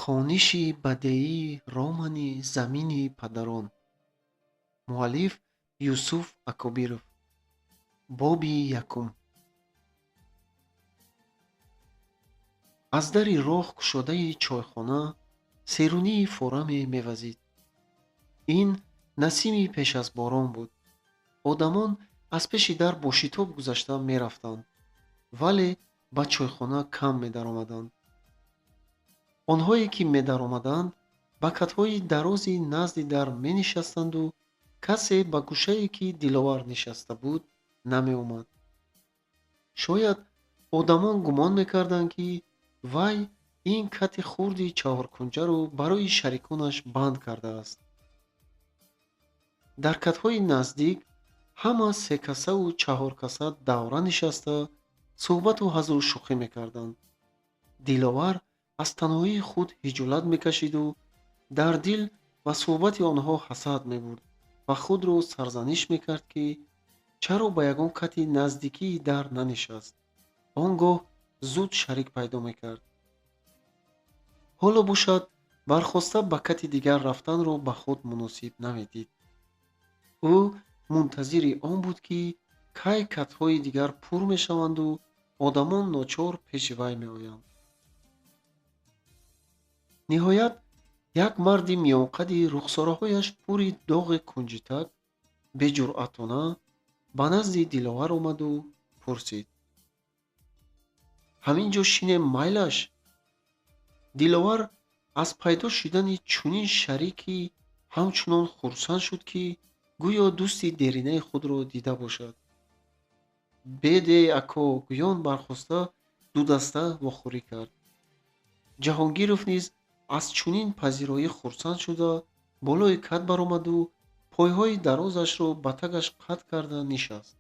Хониши бадеии романи «Замини падарон». Муаллиф Юсуф Акобиров. Боби якум. Аз дари роҳ кушодаи чойхона серунии фораме мевазид. Ин насими пеш аз борон буд. Одамон аз пеши дар бо шитоб гузашта мерафтанд, вале ба чойхона кам медаромаданд. Онҳое ки медаромаданд, ба катҳои дарози назди дар менишастанду касе ба гӯшае, ки Диловар нишаста буд, намеомад. Шояд одамон гумон мекарданд, ки вай ин кати хурди чаҳоркунҷаро барои шариконаш банд кардааст. Дар катҳои наздик ҳама секасаву чаҳоркаса давра нишаста суҳбату ҳазлу шӯхӣ мекарданд. Диловар аз танҳоии худ ҳиҷолат мекашиду дар дил ба суҳбати онҳо ҳасад мебурд ва худро сарзаниш мекард, ки чаро ба ягон кати наздикии дар нанишаст. Он гоҳ зуд шарик пайдо мекард. Ҳоло бошад, бархоста ба кати дигар рафтанро ба худ муносиб намедид. Ӯ мунтазири он буд, ки кай катҳои дигар пур мешаванду одамон ночор пеши вай меоянд. Ниҳоят, як марди миёнқади рухсораҳояш пури доғи кунҷитак беҷуръатона ба назди Диловар омаду пурсид: «Ҳамин ҷо шинем, майлаш?» Диловар аз пайдо шудани чунин шарикӣ ҳамчунон хурсанд шуд, ки гӯё дӯсти деринаи худро дида бошад. «Беде, ако», гӯён бархоста дудаста вохӯрӣ кард. Ҷаҳонгиров низ аз чунин пазироӣ хурсанд шуда, болои кат баромаду пойҳои дарозашро ба тагаш қатъ карда нишаст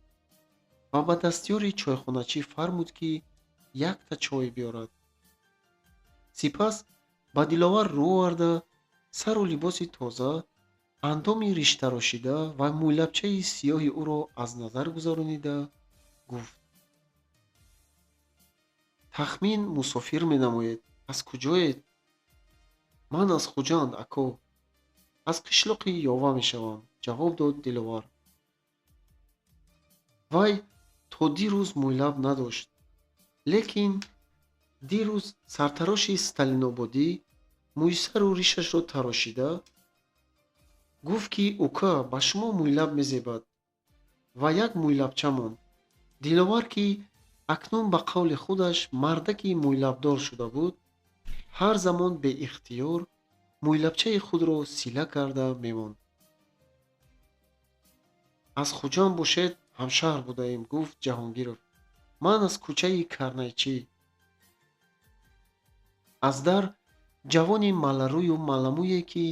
ва ба дастёри чойхоначӣ фармуд, ки якта чой биёрад. Сипас ба Диловар рӯ оварда, сару либоси тоза, андоми риштарошида ва мӯйлабчаи сиёҳи ӯро аз назар гузаронида гуфт: «Тахмин мусофир менамоед. Аз куҷоед?» «Ман аз Хуҷанд, ако. Аз қишлоқи Ёва мешавам», ҷавоб дод Диловар. Вай то дирӯз мӯйлаб надошт, лекин дирӯз сартароши сталинободӣ мӯйсару ришашро тарошида гуфт, ки ука, ба шумо мӯйлаб мезебад, ва як мӯйлабча монд. Диловар, ки акнун ба қавли худаш мардаки мӯйлабдор шуда буд, ҳар замон беихтиёр мӯйлабчаи худро сила карда мемонд. «Аз Хуҷанд бошед, ҳамшаҳр будаем», гуфт Ҷаҳонгиров. «Ман аз кӯчаи Карнайчӣ». Аз дар ҷавони малларӯю малламӯе, ки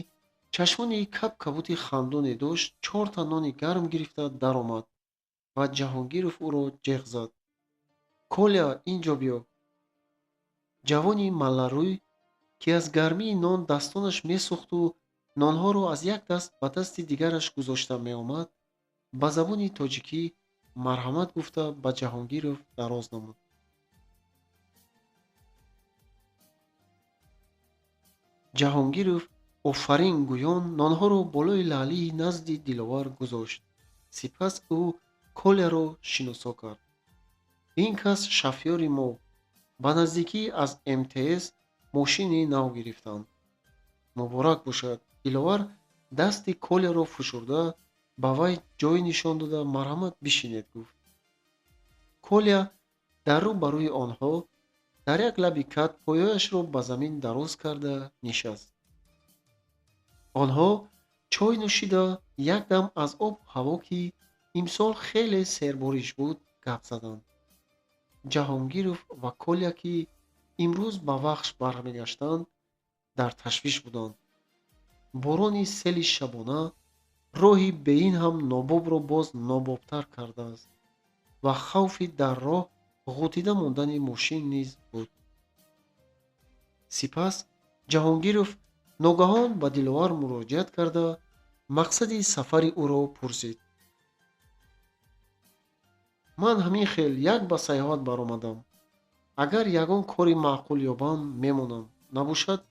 чашмони каб-кабути хандоне дошт, чорта нони гарм гирифта даромад ва Ҷаҳонгиров ӯро ҷеғ зад: «Коля, ин ҷо биё!» Ҷавони малларӯй, ки аз гармии нон дастонаш месӯхту нонҳоро аз як даст ба дасти дигараш гузошта меомад, ба забони тоҷикӣ марҳамат гуфта ба Ҷаҳонгиров дароз намуд. Ҷаҳонгиров офарин гӯён нонҳоро болои лаълии назди Диловар гузошт. Сипас ӯ Коляро шиносо кард: «Ин кас шофёри мо. Ба наздикӣ аз МТС мошини нав гирифтанд». «Муборак бошад». Диловар дасти Коляро фишурда, ба вай ҷой нишон дода, «Марҳамат, бишинед», гуфт. Коля дар рӯ ба рӯи онҳо дар як лаби кат пойҳояшро ба замин дароз карда нишаст. Онҳо чой нӯшида, якдам аз обу ҳаво, ки имсол хеле сербориш буд, гап заданд. Ҷаҳонгиров ва Коля, ки имрӯз ба Вахш бармегаштанд, дар ташвиш буданд. Борони сели шабона роҳи беин ҳам нобобро боз нобобтар кардааст ва хавфи дар роҳ ғӯтида мондани мошин низ буд. Сипас Ҷаҳонгиров ногаҳон ба Диловар муроҷиат карда, мақсади сафари ӯро пурсид. «Ман ҳамин хел як ба сайёҳат баромадам. Агар ягон кори маъқул ёбам, мемонам, набошад,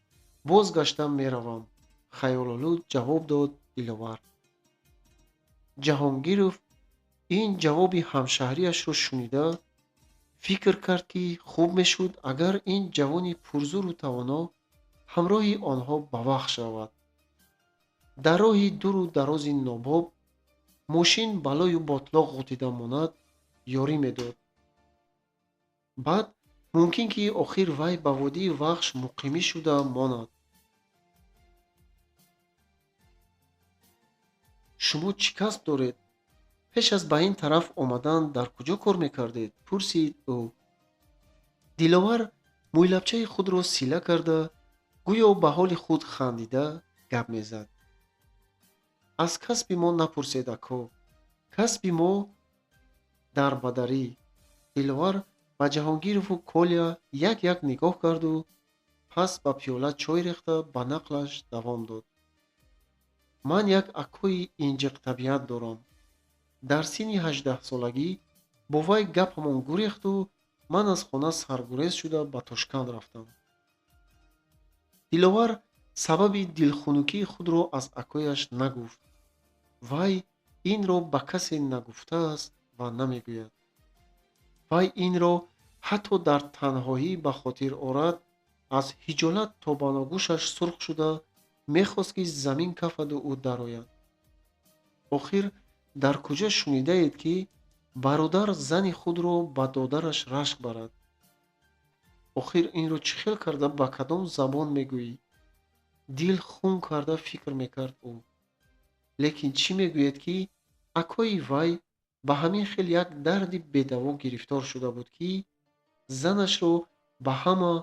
Боз гаштам меравам, хаёлолуд ҷавоб дод Диловар. Ҷаҳонгиров ин ҷавоби ҳамшаҳрияшро шунида фикр кард, ки хуб мешуд, агар ин ҷавони пурзӯру тавоно ҳамроҳи онҳо ба Вахш равад. Дар роҳи дуру дарози нобоб мошин ба лою ботлоқ ғутида монад, ёрӣ медод. Баъд мумкин ки охир вай ба водии Вахш муқимӣ шуда монад. Шумо чӣ касб доред? Пеш аз ба ин тараф омадан дар куҷо кор мекардед? Пурсид ӯ. Диловар мӯйлабчаи худро сила карда, гӯё ба ҳоли худ хандида гап мезад. Аз касби мо напурсед, ако. Касби мо дарбадарӣ. Диловар ба Ҷаҳонгирову Коля як-як нигоҳ карду пас ба пиёла чой рехта ба нақлаш давом дод. Ман як акои инҷиқтабиат дорам. Дар синни 18-солагӣ бо вай гапамон гурехту ман аз хона саргурез шуда ба Тошканд рафтам. Диловар сабаби дилхунукии худро аз акояш нагуфт. Вай инро ба касе нагуфтааст ва намегӯяд. Вай инро ҳатто дар танҳоӣ ба хотир орад, аз ҳиҷолат то баногӯшаш сурх шуда мехост, ки замин кафаду ӯ дарояд. Охир дар куҷо шунидаед, ки бародар зани худро ба додараш рашк барад? Охир инро чӣ хел карда ба кадом забон мегӯӣ? Дил хун карда фикр мекард ӯ. Лекин чӣ мегӯед, ки акои вай ба ҳамин хел як дарди бедаво гирифтор шуда буд, ки занашро ба ҳама,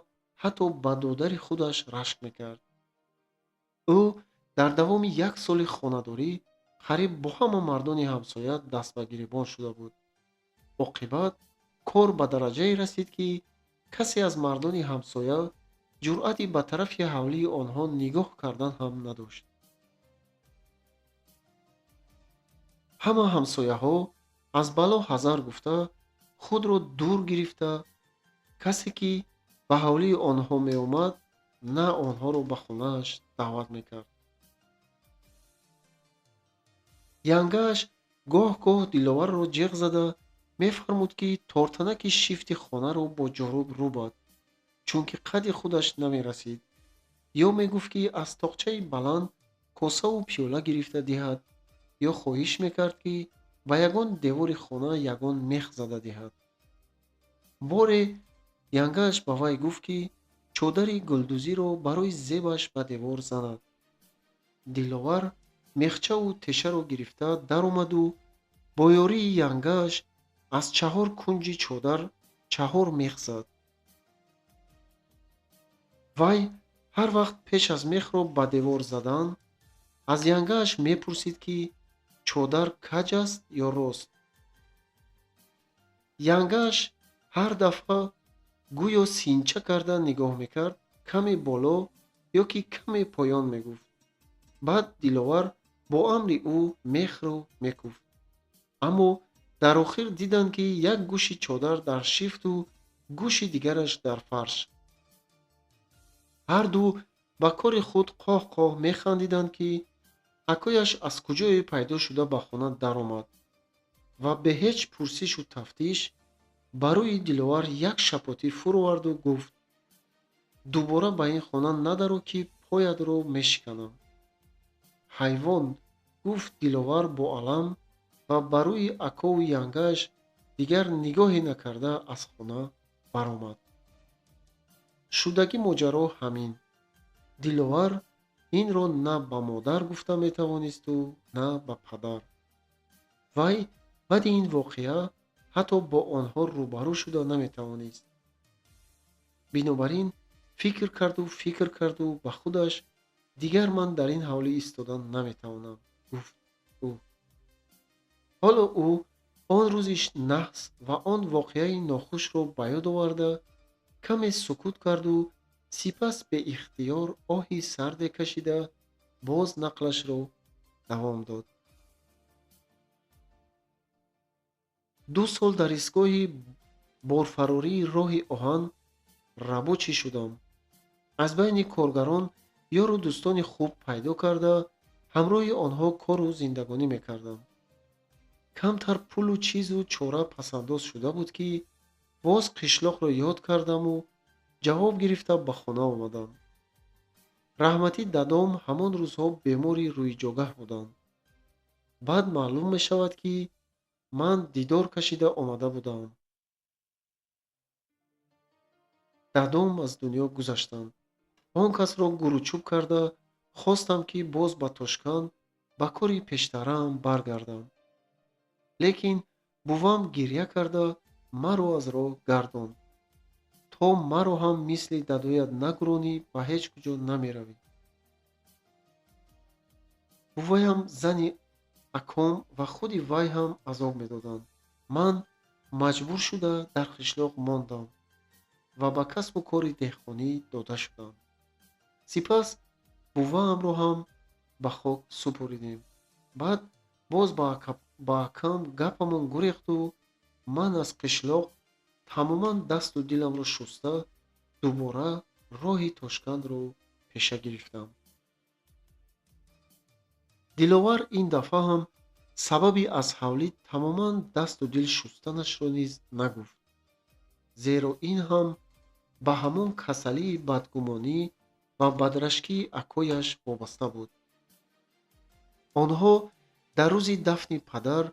ҳатто ба додари худаш рашк мекард. Ӯ дар давоми як соли хонадорӣ қариб бо ҳама мардони ҳамсоя даст ба гиребон шуда буд. Оқибат кор ба дараҷае расид, ки касе аз мардони ҳамсоя ҷуръати ба тарафи ҳавлии онҳо нигоҳ кардан ҳам надошт. Ҳама ҳамсояҳо аз бало ҳазар гуфта, худро дур гирифта, касе ки ба ҳавлии онҳо меомад, на онҳоро ба хонааш даъват мекард. Янгааш гоҳ-гоҳ Диловарро ҷеғ зада мефармуд, ки тортанаки шифти хонаро бо ҷоруб рӯбад, чунки қадди худаш намерасид, ё мегуфт, ки аз тоқчаи баланд косаву пиёла гирифта диҳад, ё хоҳиш мекард, ки ба ягон девори хона ягон мех зада диҳад. Боре янгааш ба вай гуфт, ки чодари гулдӯзиро барои зебаш ба девор занад. Диловар мехчаву тешаро гирифта даромаду бо ёрии янгааш аз чаҳор кунҷи чодар чаҳор мех зад. Вай ҳар вақт пеш аз мехро ба девор задан аз янгааш мепурсид, ки чодар каҷ аст ё рост. Янгааш ҳар дафъа гӯё синча карда нигоҳ мекард, каме боло ё ки каме поён мегуфт. Баъд Диловар бо амри ӯ мехро мекуфт. Аммо дар охир диданд, ки як гӯши чодар дар шифту гӯши дигараш дар фарш. Ҳарду ба кори худ қоҳ-қоҳ механдиданд, ки акояш аз куҷое пайдо шуда ба хона даромад ва бе ҳеҷ пурсишу тафтиш ба рӯи Диловар як шапотӣ фуроварду гуфт: дубора ба ин хона надаро, ки поятро мешиканам. Ҳайвон, гуфт Диловар бо алам ва ба рӯи акову янгааш дигар нигоҳе накарда аз хона баромад. Шудагӣ моҷаро ҳамин. Диловар инро на ба модар гуфта метавонисту на ба падар. Вай баъди ин воқеа ҳатто бо онҳо рӯбарӯ шуда наметавонист. Бинобар ин фикр карду фикр карду ба худаш дигар ман дар ин ҳавлӣ истодан наметавонам, гуфт ӯ. Ҳоло ӯ он рӯзи наҳс ва он воқеаи нохушро ба ёд оварда каме сукут карду сипас беихтиёр оҳи сарде кашида боз нақлашро давом дод. 2 сол дар истгоҳи борфарории роҳи оҳан рабочӣ шудам. Аз байни коргарон Ёру дӯстони хуб пайдо карда, ҳамроҳи онҳо кору зиндагонӣ мекардам. Камтар пулу чизу чора пасандоз шуда буд, ки боз қишлоқро ёд кардаму ҷавоб гирифта ба хона омадам. Раҳматӣ дадом ҳамон рӯзҳо бемори рӯиҷогаҳ буданд. Баъд маълум мешавад, ки ман дидор кашида омада будам. Дадом аз дунё гузаштанд. Он касро гуручӯб карда хостам, ки боз ба Тошканд ба кори пештараам баргардам. Лекин бувам гирья карда маро аз роҳ гардонд. То маро ҳам мисли дадоят нагуронӣ, ба ҳеҷ куҷо намеравӣ. Буваям, зани аком ва худи вай ҳам азоб медоданд. Ман маҷбур шуда дар қишлоқ мондам ва ба касбу кори деҳқонӣ дода шудам. Сипас буваамро ҳам ба хок супоридем. Баъд боз ба акам гапамон гурехту ман аз қишлоқ тамоман дасту диламро шуста, дубора роҳи Тошкандро пеша гирифтам. Диловар ин дафъа ҳам сабаби аз ҳавлӣ тамоман дасту дил шустанашро низ нагуфт, зеро ин ҳам ба ҳамон касалии бадгумонӣ ва бадрашкии акояш вобаста буд. Онҳо дар рӯзи дафни падар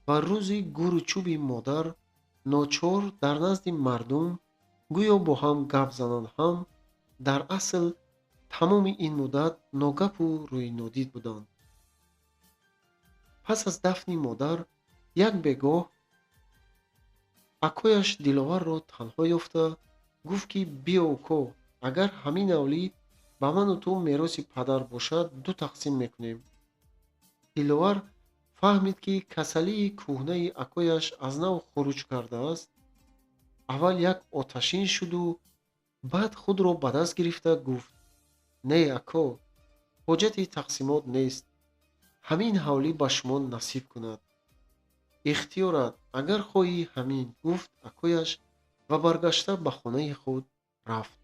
ва рӯзи гуру чӯби модар ночор дар назди мардум гӯё бо ҳам гап зананд ҳам, дар асл тамоми ин муддат ногапу рӯйнодид буданд. Пас аз дафни модар як бегоҳ акояш Диловарро танҳо ёфта гуфт, ки биё, уко, агар ҳамин ҳавлӣ ба ману ту мероси падар бошад, ду тақсим мекунем. Диловар фаҳмид, ки касалии кӯҳнаи акояш аз нав хуруҷ кардааст. Аввал як оташин шуду баъд худро ба даст гирифта гуфт: не, ако, ҳоҷати тақсимот нест. Ҳамин ҳавлӣ ба шумо насиб кунад. Ихтиёрат, агар хоҳӣ ҳамин, гуфт акояш ва баргашта ба хонаи худ рафт.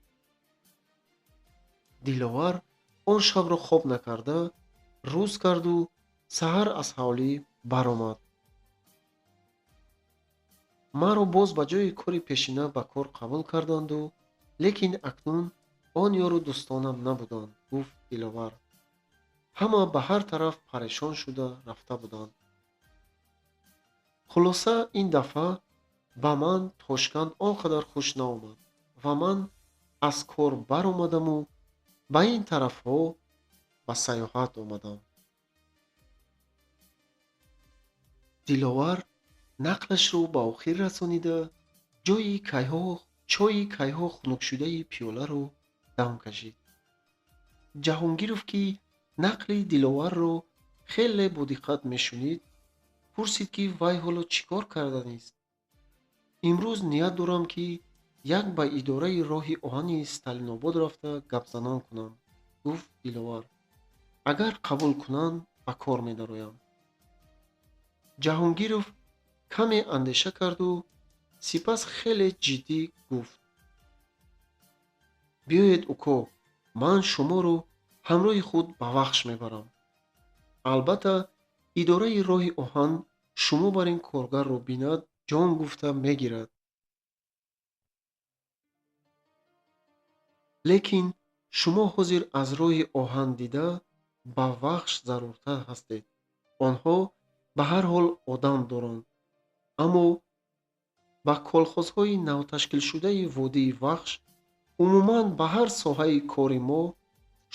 Диловар он шабро хоб накарда рӯз карду саҳар аз ҳавлӣ баромад. Маро боз ба ҷои кори пешина ба кор қабул карданду, лекин акнун он ёру дӯстонам набуданд, гуфт Диловар. Ҳама ба ҳар тараф парешон шуда рафта буданд. Хулоса, ин дафъа ба ман Тошканд он қадар хуш наомад ва ман аз кор баромадаму ба ин тарафҳо ба сайёҳат омадам. Диловар нақлашро ба охир расонида, чойи кайҳо хунукшудаи пиёларо дам кашид. Ҷаҳонгиров, ки нақли Диловарро хеле бодиққат мешунид, пурсид, ки вай ҳоло чӣ кор карданист. Имрӯз ният дорам, ки як ба идораи роҳи оҳани Сталинобод рафта гапзанон кунам, гуфт Диловар. Агар қабул кунанд, ба кор медароям. Ҷаҳонгиров каме андеша карду сипас хеле ҷиддӣ гуфт: биёед, уко, ман шуморо ҳамроҳи худ ба Вахш мебарам. Албатта, идораи роҳи оҳан шумо бар ин коргарро бинад, ҷон гуфта мегирад. Лекин шумо ҳозир аз роҳи оҳан дида ба Вахш заруртар ҳастед. Онҳо ба ҳар ҳол одам доранд, аммо ба колхозҳои навташкилшудаи водии Вахш, умуман ба ҳар соҳаи кори мо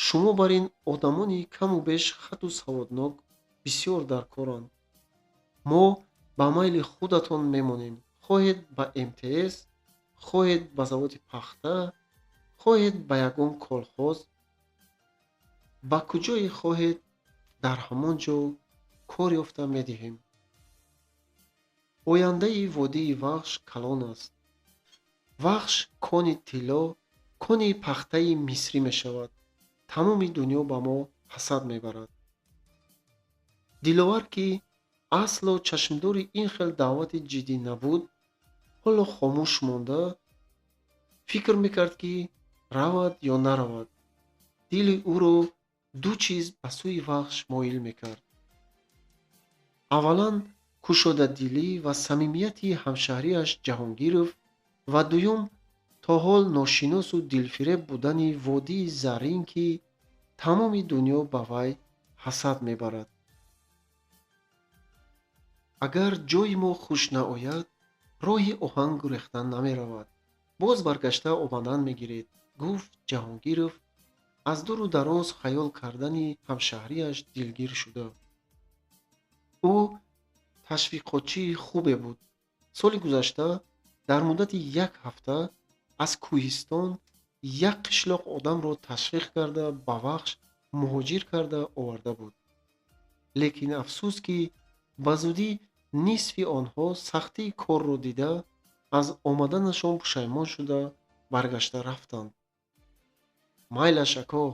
шумо бар ин одамони каму беш хату саводнок бисёр дар коранд. Мо ба майли худатон мемонем. Хоҳед ба МТС, хоҳед ба заводи пахта, хоҳед ба ягон колхоз, ба куҷое хоҳед, дар ҳамон ҷо кор ёфта медиҳем. Ояндаи водии Вахш калон аст. Вахш кони тилло, кони пахтаи мисрӣ мешавад. Тамоми дунё ба мо ҳасад мебарад. Диловар, ки асло чашмдори ин хел даъвати ҷиддӣ набуд, ҳоло хомӯш монда фикр мекард, ки равад ё наравад. Дили ӯро ду чиз ба сӯи Вахш моил мекард. Аввалан, кушодадилӣ ва самимияти ҳамшаҳрияш Ҷаҳонгиров ва дуюм, то ҳол ношиносу дилфиреб будани водии Заррин, ки тамоми дунё ба вай ҳасад мебарад. Агар ҷойи мо хуш наояд, роҳи оҳан гурехта намеравад, боз баргашта омадан мегиред, гуфт Ҷаҳонгиров, аз дуру дароз хаёл кардани ҳамшаҳрияш дилгир шуда. Ӯ ташвиқотчии хубе буд. Соли гузашта дар муддати як ҳафта аз кӯҳистон як қишлоқ одамро ташвиқ карда, ба Вахш муҳоҷир карда оварда буд. Лекин афсӯс, ки ба зудӣ нисфи онҳо сахтии корро дида, аз омаданашон пушаймон шуда, баргашта рафтанд. Майлаш, ако,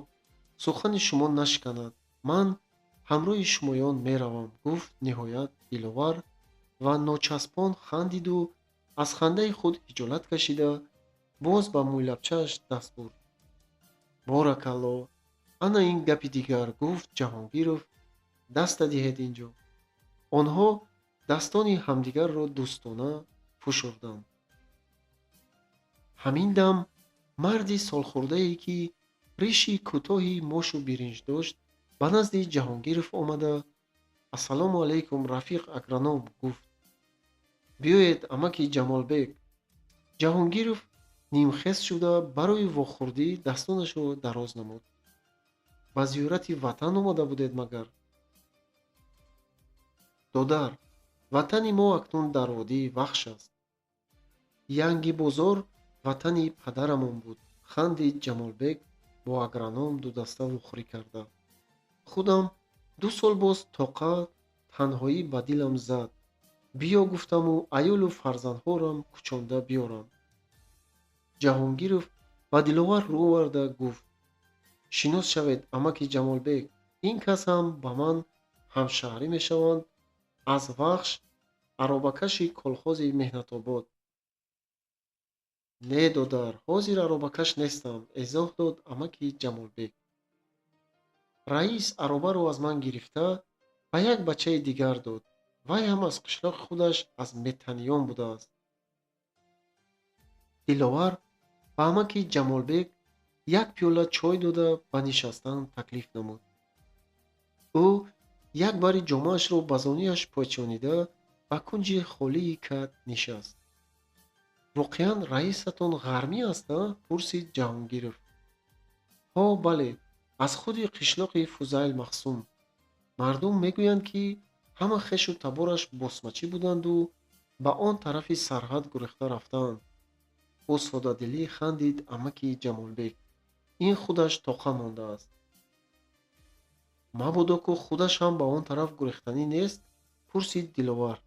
сухани шумо нашиканад, ман ҳамроҳи шумоён меравам, гуфт ниҳоят Диловар ва ночаспон хандиду аз хандаи худ ҳиҷолат кашида, боз ба мӯйлабчааш даст бурд. Боракалло, ана ин гапи дигар, гуфт Ҷаҳонгиров, даста диҳед инҷо. Онҳо дастони ҳамдигарро дӯстона фушурданд. Ҳамин дам марди солхӯрдае, ки риши кӯтоҳи мошу биринҷ дошт, ба назди Ҷаҳонгиров омада, «Ассалому алайкум, рафиқ агроном», гуфт. Биёед, амаки Ҷамолбек. Ҷаҳонгиров нимхез шуда, барои вохӯрдӣ дастонашро дароз намуд. Ба зиёрати ватан омада будед магар? Додар, ватани мо акнун дар водии Вахш аст. Янгибозор ватани падарамон буд, хандид Ҷамолбек бо агроном дудаста вохӯрӣ карда. Худам 2 сол боз тоқат танҳоӣ ба дилам зад. Биё гуфтаму аёлу фарзандҳорам кӯчонда биёрам. Ҷаҳонгиров ба Диловар рӯ оварда гуфт: шинос шавед, амаки Ҷамолбек, ин кас ҳам ба ман ҳамшаҳрӣ мешаванд, аз Вахш, аробакаши колхози Меҳнатобод. Не, додар, ҳозир аробакаш нестам, эзоҳ дод амаки Ҷамолбек. Раис аробаро аз ман гирифта, ба як бачаи дигар дод. Вай ҳам аз қишлоқи худаш, аз Метаниён будааст. Диловар ба амаки Ҷамолбек як пиёла чой дода, ба нишастан таклиф намуд. Ӯ як бари ҷомаашро ба зонуяш печонида, ба кунҷи холии кат нишаст. Воқеан раисатон ғармӣ аст, а? Пурсид Ҷаҳонгиров. Ҳо, бале, аз худи қишлоқи Фузайл Махсум. Мардум мегӯянд, ки ҳама хешу табораш босмачӣ буданду ба он тарафи сарҳад гурехта рафтаанд. Бо содадилӣ хандид амаки Ҷамолбек. Ин худаш тоқа мондааст. Мабодо ку худаш ҳам ба он тараф гурехтанӣ нест? Пурсид Диловар.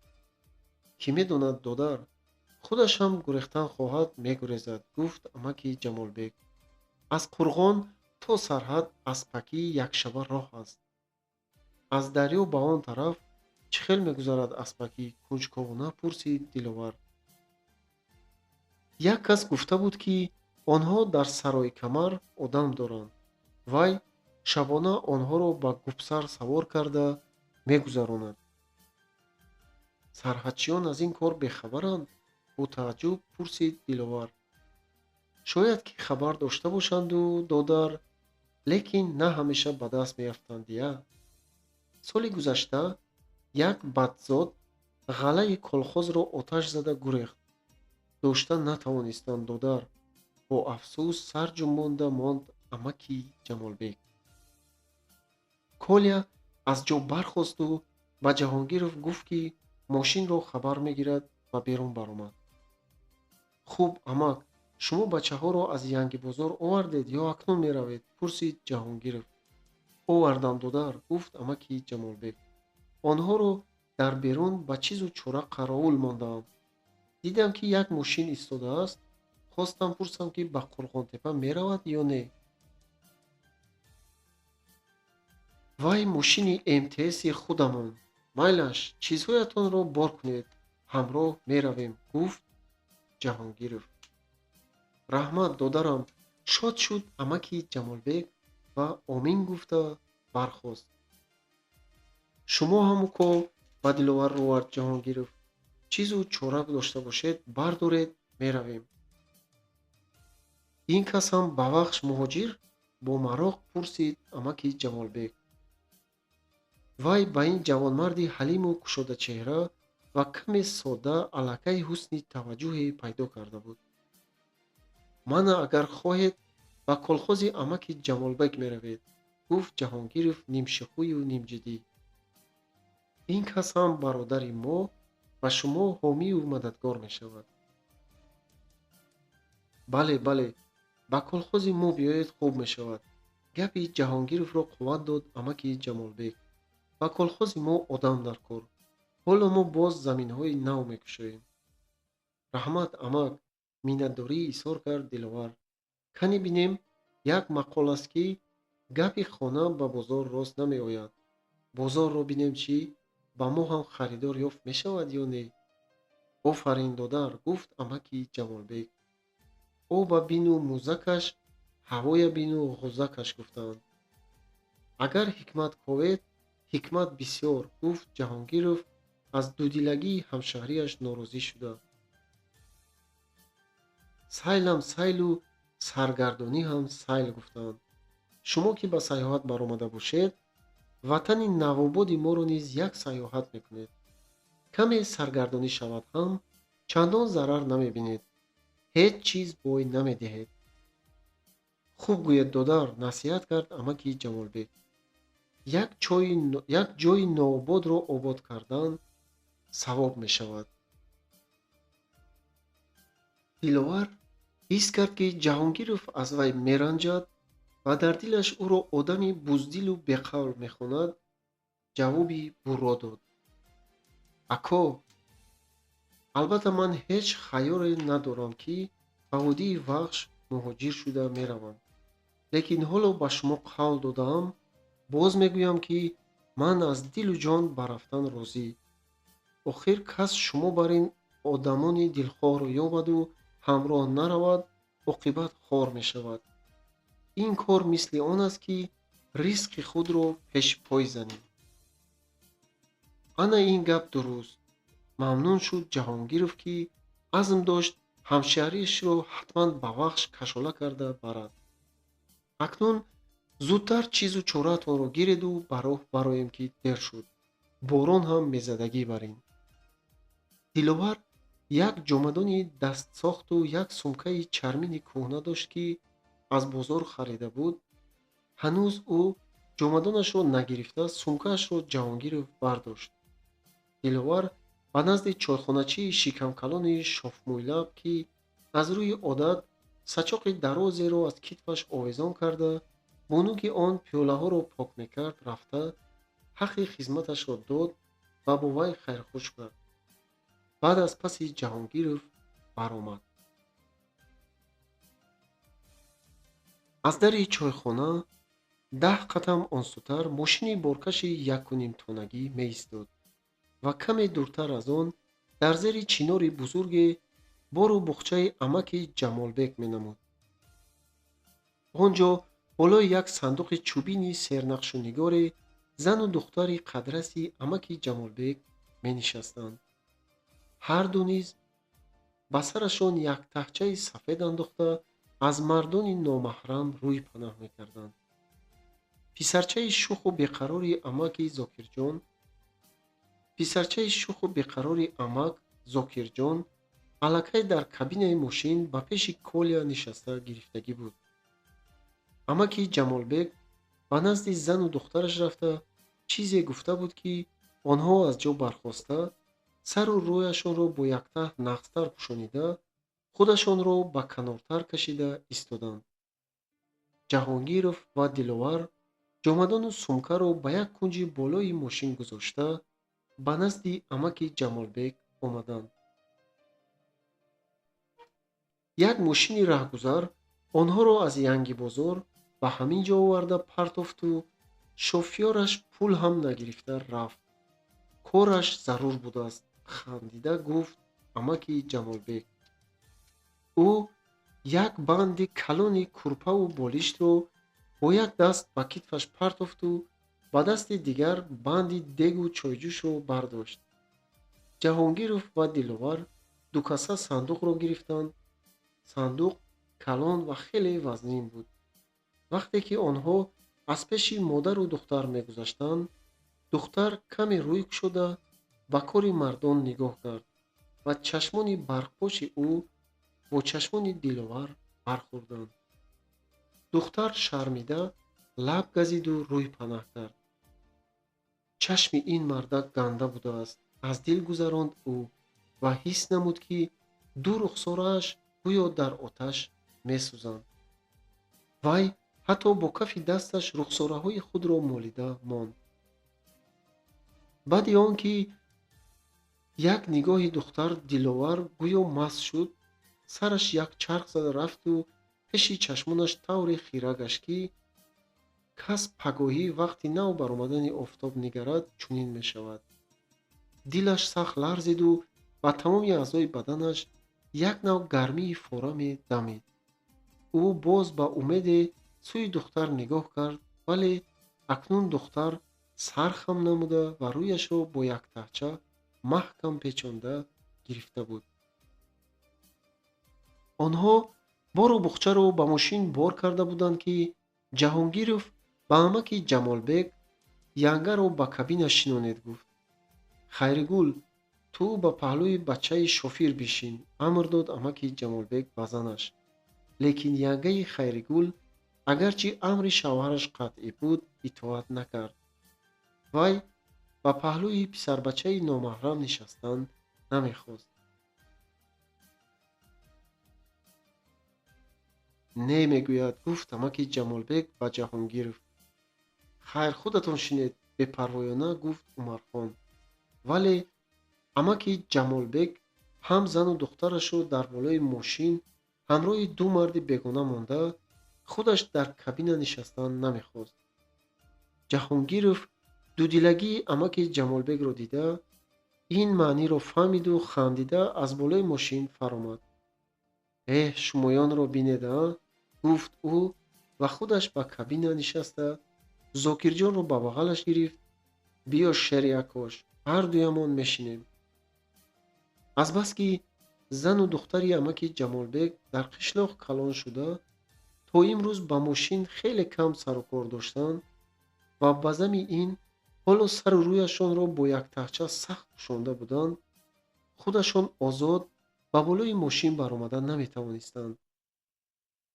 Кӣ медонад, додар, худаш ҳам гурехтан хоҳад, мегурезад, гуфт амаки Ҷамолбек. Аз Қурғон то сарҳад аспакӣ якшаба роҳ аст. Аз дарё ба он тараф чӣ хел мегузарад аспакӣ? Кунҷковона пурсид Диловар. Як кас гуфта буд, ки онҳо дар Саройкамар одам доранд. Вай шабона онҳоро ба гупсар савор карда мегузаронад. Сарҳадчиён аз ин кор бехабаранд? Бо тааҷҷуб пурсид Диловар. Шояд ки хабар дошта бошанду, додар, лекин на ҳамеша ба даст меафтанд, я. Соли гузашта як бадзод ғаллаи колхозро оташ зада гурехт. Дошта натавонистанд, додар. Бо афсӯс сар ҷунбонда монд амаки Ҷамолбек. Коля аз ҷо бархосту ба Ҷаҳонгиров гуфт, ки мошинро хабар мегирад ва берун баромад. Хуб, амак, шумо бачаҳоро аз Янгибозор овардед ё акнун меравед? Пурсид Ҷаҳонгиров. Овардам, додар, гуфт амаки Ҷамолбек. Онҳоро дар берун ба чизу чора қаровул мондаам. Дидам, ки як мошин истодааст, хостам пурсам, ки ба Қурғонтепа меравад ё не. Вай мошини МТСи худамон. Майлаш, чизҳоятонро бор кунед, ҳамроҳ меравем, гуфт Ҷаҳонгиров. Раҳмат, додарам, шод шуд амаки Ҷамолбек ва омин гуфта бархост. Шумо ҳам, уко, ба Диловар рӯ овард Ҷаҳонгиров, чизу чора дошта бошед, бардоред, меравем. Ин кас ҳам ба Вахш муҳоҷир? Бо мароқ пурсид амаки Ҷамолбек. Вай ба ин ҷавонмарди ҳалиму кушодачеҳра ва каме содда аллакай ҳусни таваҷҷӯҳе пайдо карда буд. Мана, агар хоҳед, ба колхози амаки Ҷамолбек меравед, гуфт Ҷаҳонгиров нимшӯхию нимҷиддӣ. Ин кас ҳам бародари мо ба шумо ҳомию мададгор мешавад. Бале, бале, ба колхози мо биёед, хуб мешавад. Гапи Ҷаҳонгировро қувват дод амаки Ҷамолбек. Ба колхози мо одам дар кор. Ҳоло мо боз заминҳои нав мекушоем. Раҳмат, амак, миннатдорӣ изҳор кард Диловар. Кани бинем, як мақол аст, ки гапи хона ба бозор рост намеояд. Бозорро бинем чӣ, ба мо ҳам харидор ёфт мешавад ё не? Офарин, додар, гуфт амаки Ҷамолбек. Оба бину музакаш, ҳавоя бину ғузакаш гуфтаанд. Агар ҳикмат ковед, ҳикмат бисёр, гуфт Ҷаҳонгиров аз дудилагии ҳамшаҳрияш норозӣ шуда. Сайлам сайлу саргардонӣ ҳам сайл гуфтаанд. Шумо ки ба сайёҳат баромада бошед, ватани навободи моро низ як сайёҳат мекунед. Каме саргардонӣ шавад ҳам, чандон зарар намебинед. Ҳеҷ чиз бой намедиҳед. Хуб гӯед, додар, насиҳат кард амаки Ҷамолбек. Як ҷойи ноободро обод кардан савоб мешавад. Диловар ҳис кард, ки Ҷаҳонгиров аз вай меранҷад ва дар дилаш ӯро одами буздилу беқавл мехонад, ҷавоби бурро дод. Ако, албатта, ман ҳеҷ хаёле надорам, ки ба водии Вахш муҳоҷир шуда меравам. Лекин ҳоло ба шумо қавл додаам, боз мегӯям, ки ман аз дилу ҷон ба рафтан розӣ. Охир кас шумо бар ин одамони дилхоҳро ёбаду ҳамроҳ наравад, оқибат хор мешавад. Ин кор мисли он аст, ки ризқи худро пеши пой занӣ. Ана ин гап дуруст. Мамнун шуд Ҷаҳонгиров, ки азм дошт ҳамшаҳриашро ҳатман ба Вахш кашола карда барад. Акнун зудтар чизу чораатонро гиреду ба роҳ бароем, ки дер шуд. Борон ҳам мезадагӣ бар ин. Диловар як ҷомадони дастсохту як сумкаи чармини кӯҳна дошт, ки аз бозор харида буд. Ҳанӯз ӯ ҷомадонашро нагирифта, сумкаашро Ҷаҳонгиров бардошт. Диловар ба назди чойхоначии шикамкалони шофмӯйлаб, ки аз рӯи одат сачоқи дарозеро аз китфаш овезон карда, бо нуги он пиёлаҳоро пок мекард, рафта ҳаққи хизматашро дод ва бо вай хайрхуш кард. Баъд аз паси Ҷаҳонгиров баромад. Аз дари чойхона 10 қадам онсӯтар мошини боркаши якунимтоннагӣ меистод ва каме дуртар аз он дар зери чинори бузурге бору буғчаи амаки Ҷамолбек менамуд. Он ҷо болои як сандуқи чӯбини сернақшу нигоре зану духтари қадраси амаки Ҷамолбек менишастанд. Ҳарду низ ба сарашон як таҳчаи сафед андохта, аз мардони номаҳрам рӯй паноҳ мекарданд. Писарчаи шуху беқарори амаки Зокирҷон, писарчаи шуху беқарори амак Зокирҷон аллакай дар кабинаи мошин ба пеши Колия нишаста гирифтагӣ буд. Амаки Ҷамолбек ба назди зану духтараш рафта чизе гуфта буд, ки онҳо аз ҷо бархоста, сару рӯяшонро бо яктаҳ нағзтар пӯшонида, худашонро ба канортар кашида истоданд. Ҷаҳонгиров ва Диловар ҷомадону сумкаро ба як кунҷи болои мошин гузошта, ба назди амаки Ҷамолбек омаданд. Як мошини раҳгузар онҳоро аз Янгибозор ба ҳамин ҷо оварда партофту шофёраш пул ҳам нагирифта рафт. Кораш зарур будааст, хандида гуфт амаки Ҷамолбек. Ӯ як банди калони курпаву болиштро Бо як даст ба китфаш партофту ба дасти дигар банди дегу чойҷӯшро бардошт. Ҷаҳонгиров ва Диловар дукаса сандуқро гирифтанд. Сандуқ калон ва хеле вазнин буд. Вақте ки онҳо аз пеши модару духтар мегузаштанд, духтар каме рӯй кушода ба кори мардон нигоҳ кард ва чашмони барқпоши ӯ бо чашмони Диловар бархӯрданд. Духтар шармида лаб газиду рӯй панаҳ кард. Чашми ин мардак ганда будааст, аз дил гузаронд ӯ ва ҳис намуд, ки ду рухсорааш гӯё дар оташ месӯзанд. Вай ҳатто бо кафи дасташ рухсораҳои худро молида монд. Баъди он ки як нигоҳи духтар Диловар гӯё маст шуд, сараш як чарх зада рафту пеши чашмонаш тавре хира гашт, ки кас пагоҳӣ вақти нав баромадани офтоб нигарад, чунин мешавад. Дилаш сахт ларзиду ба тамоми аъзои баданаш як нав гармии фораме дамид. Ӯ боз ба умеде сӯи духтар нигоҳ кард, вале акнун духтар сар хам намуда ва рӯяшро бо яктаҳча маҳкам печонда гирифта буд. Онҳо бору буғчаро ба мошин бор карда буданд, ки Ҷаҳонгиров ба амаки Ҷамолбек янгаро ба кабина шинонед гуфт. Хайригул, ту ба паҳлӯи бачаи шофир бишин, амр дод амаки Ҷамолбек ба занаш. Лекин янгаи Хайригул, агарчи амри шавҳараш қатъӣ буд, итоат накард. Вай ба паҳлӯи писарбачаи номаҳрам нишастан намехост. Не мегӯяд, гуфт амаки Ҷамолбек ба Ҷаҳонгиров. Хайр, худатон шинед, бепарвоёна гуфт Умархон. Вале амаки Ҷамолбек ҳам зану духтарашро дар болои мошин ҳамроҳи ду марди бегона монда, худаш дар кабина нишастан намехост. Ҷаҳонгиров дудилагии амаки Ҷамолбекро дида, ин маъниро фаҳмиду хандида аз болои мошин фаромад. Эҳ, шумоёнро бинед, а? Гуфт ӯ ва худаш ба кабина нишаста, Зокирҷонро ба бағалаш гирифт. Биё, шери акош, ҳардуямон мешинем. Азбаски зану духтари амаки Ҷамолбек дар қишлоқ калон шуда, то имрӯз ба мошин хеле кам сарукор доштанд ва ба зами ин ҳоло сару рӯяшонро бо яктаҳча сахт пӯшонда буданд, худашон озод ба болои мошин баромада наметавонистанд.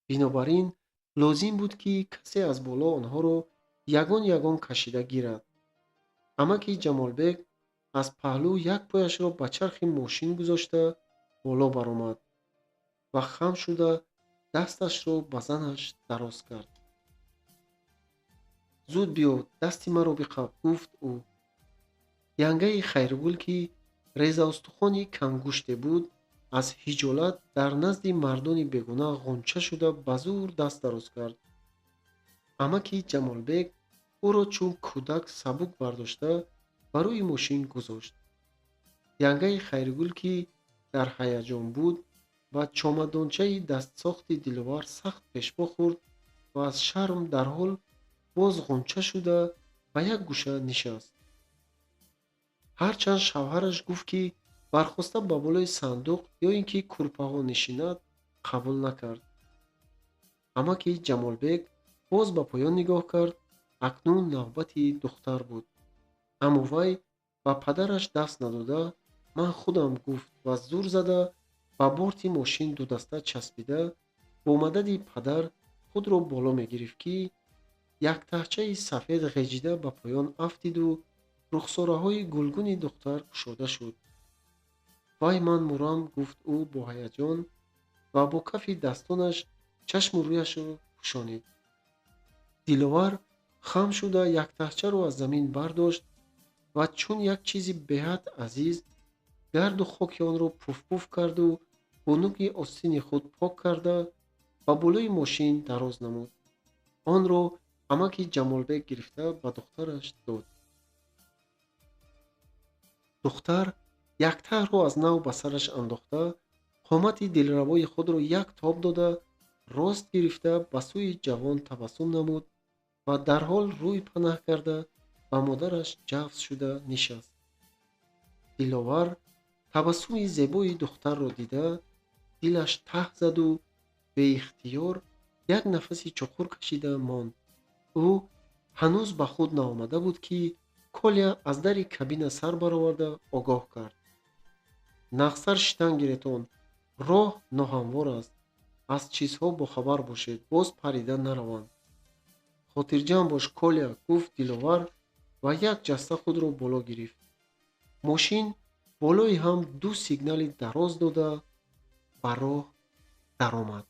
Бинобар ин лозим буд, ки касе аз боло онҳоро ягон ягон кашида гирад. Амаки Ҷамолбек аз паҳлӯ як пояшро ба чархи мошин гузошта боло баромад ва хам шуда дасташро ба занаш дароз кард. Зуд биё, дасти маро биқаб, гуфт ӯ. Янгаи Хайргул, ки резаустухони камгӯште буд, аз ҳиҷолат дар назди мардони бегона ғунча шуда ба зӯр даст дароз кард. Амаки Ҷамолбек ӯро чун кӯдак сабук бардошта ба рӯи мошин гузошт. Янгаи Хайргул, ки дар ҳаяҷон буд, ба чомадончаи дастсохти Диловар сахт пешпо хӯрд ва аз шарм дарҳол боз ғунча шуда ба як гӯша нишаст. Ҳарчанд шавҳараш гуфт, ки бархоста ба болои сандуқ ё ин ки кӯрпаҳо нишинад, қабул накард. Амаки Ҷамолбек боз ба поён нигоҳ кард. Акнун навбати духтар буд. Аммо вай ба падараш даст надода, ман худам гуфт ва зур зада ба борти мошин дудаста часпида бо мадади падар худро боло мегирифт, ки яктаҳчаи сафед ғеҷида ба поён афтиду рухсораҳои гулгуни духтар кушода шуд. Вай ман мурам, гуфт ӯ бо ҳаяҷон ва бо кафи дастонаш чашму рӯяшро пӯшонид. Диловар хам шуда яктаҳчаро аз замин бардошт ва чун як чизи беҳад азиз гарду хоки онро пуфпуф карду бо нуги остини худ пок карда ба болои мошин дароз намуд. Онро амаки Ҷамолбек гирифта ба духтараш дод. Духтар яктаҳро аз нав ба сараш андохта, қомати дилравои худро як тоб дода, рост гирифта ба сӯи ҷавон табассум намуд. Ва дарҳол рӯй панаҳ карда, ба модараш ҷафс шуда нишаст. Диловар табассуми зебои духтарро дида, дилаш таҳ заду беихтиёр як нафаси чуқур кашида монд. Ӯ ҳанӯз ба худ наомада буд, ки Коля аз дари кабина сар бароварда огоҳ кард: «Нағзтар шитан гиретон, роҳ ноҳамвор аст, аз чизҳо бохабар бошед, боз парида нараванд». «Хотирҷамъ бош, Коля», гуфт Диловар ва як ҷаста худро боло гирифт. Мошин болои ҳам ду сигнали дароз дода, ба роҳ даромад.